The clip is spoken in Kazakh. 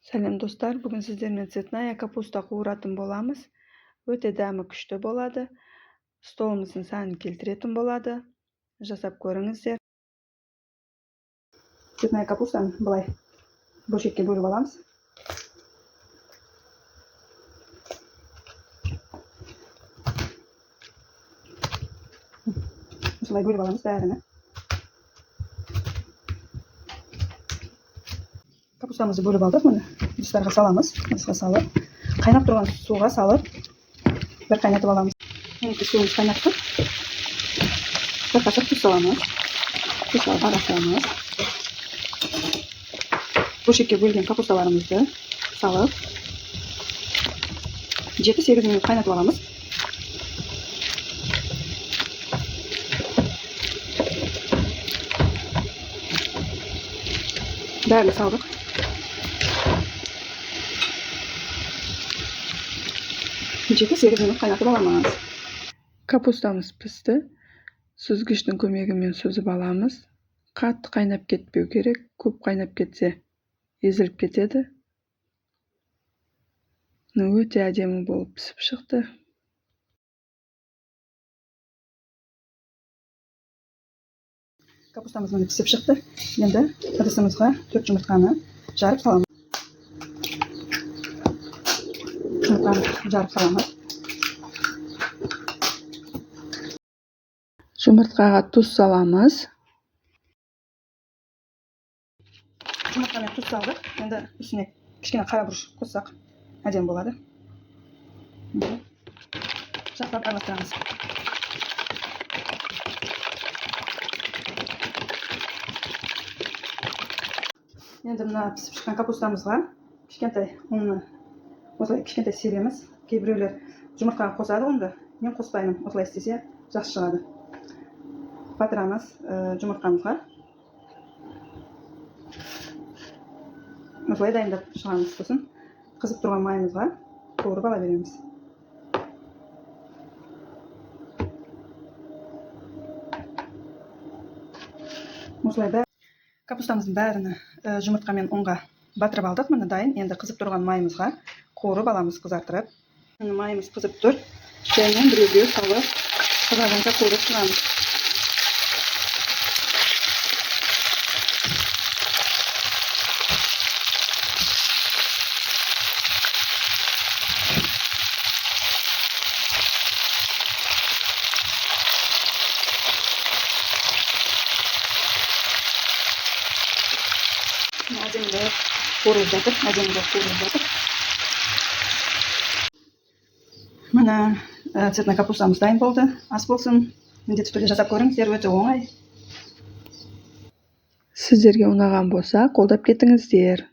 Сәлем, достар! Бүгін сіздермен цветная капуста қуыратын боламыз. Өте дәмі күшті болады. Столымыздың сәнін келтіретін болады. Жасап көріңіздер. Цветная капустаны былай бөлшекке бөліп аламыз. Осылай бөліп аламыз бәріні. Капустамызды бөліп алдық, міне, ыдыстарға саламыз. Ыдысқа салып, қайнап тұрған суға салып, бір қайнатып аламыз. Мінекей, суымыз қайнап тұр. Бір қасық тұз саламыз. Тұз салып араластырамыз. Бөлшекке бөлген капусталарымызды салып, 7-8 минут қайнатып аламыз. Бәрін салдық. 7-8 минут қайнатып аламыз. Капустамыз пісті. Сүзгіштің көмегімен сүзіп аламыз. Қатты қайнап кетпеу керек. Көп қайнап кетсе, езіліп кетеді. Өте әдемі болып пісіп шықты. Капустамыз, міне, пісіп шықты. Енді ыдысымызға төрт жұмыртқаны жарып саламыз. Жұмыртқаны жарып саламыз. Жұмыртқаға тұз саламыз. Жұмыртқа мен тұз салдық. Енді үстіне кішкене қара бұрыш қоссақ, әдемі болады. Жақсылап араластырамыз. Енді мына пісіп шыққан капустамызға кішкентай ұнны осылай кішкентай себеміз. Кейбіреулер жұмыртқаға қосады ұнды, мен қоспаймын. Осылай істесе, жақсы шығады. Батырамыз жұмыртқамызға. Осылай дайындап шығамыз. Сосын қызып тұрған майымызға қуырып ала береміз. Осылай капустамыздың бәріні жұмыртқа мен ұнға батырып алдық. Міне, дайын. Енді қызып тұрған майымызға қуырып аламыз, қызартырып. Міне, майымыз қызып тұр. Жаймен біреу біреу салып, қызарғанша қуырып шығамыз. Әдемілеп қуырылып жатыр, әдемі болып қуырылып жатыр. Міне, цветной капустамыз дайын болды. Ас болсын! Міндетті түрде жасап көріңіздер, өте оңай. Сіздерге ұнаған болса, қолдап кетіңіздер.